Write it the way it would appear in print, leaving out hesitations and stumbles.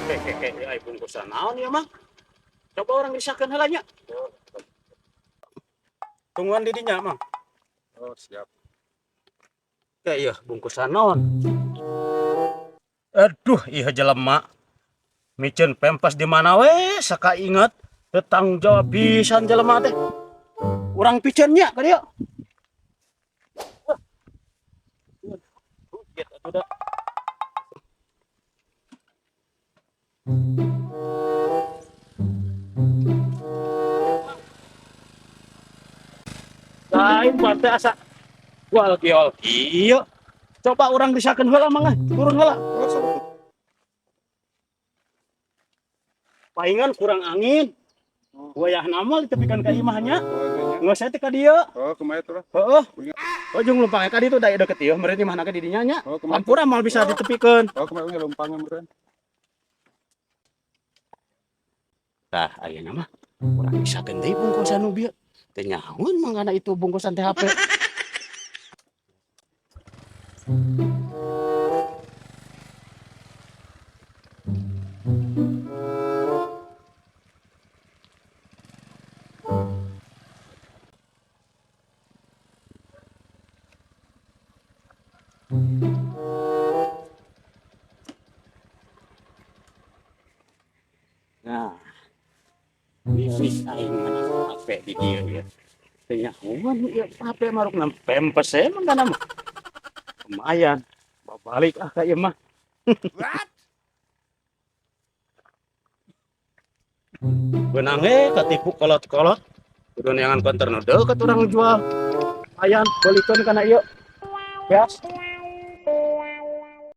Hehehe, ai bungkusan naon ya, Mang? Coba urang risakeun heula nya. Tungguan di dinya, Mang. Oh, siap. Kayak iya bungkusan naon. Aduh, iya jelema. Miceun pempes di mana we, saka inget teu tanggung jawab pisan jelema teh. Urang piceun nya ka dieu. Wah, atuh da. Lain partai asa wal kiol kieu. Coba urang risakeun heula, Mang, ah. Turun heula. Oh, sok. Paingan kurang angin. Wayahna mah ditepikan ka imah nya. Oh, Nggak saya teh ka dieu. oh, kumaha itu lah? Heeh. Oh, jeung lumpang ka ditu da deket ieu meureun imahna ge di dinya nya. Oh, kumaha? Hampura moal bisa ditepikeun. Oh, kumaha ge lumpangna meureun. Tah, ayeuna mah urang risakeun deui bungkusan nu bieu. Teu nyahoeun mangkana itu bungkusan teh HP. Nah, ini aing mana HP di dieu ya. Teu nyahoeun ieu HP marukna pempes we mangkana mah. Lumayan. Balik ah ka ieu mah. What? Beunang we katipu kolot-kolot. Kudu neangan konter nu deukeut urang jual. Lumayan, belikeun kana ieu. Beas.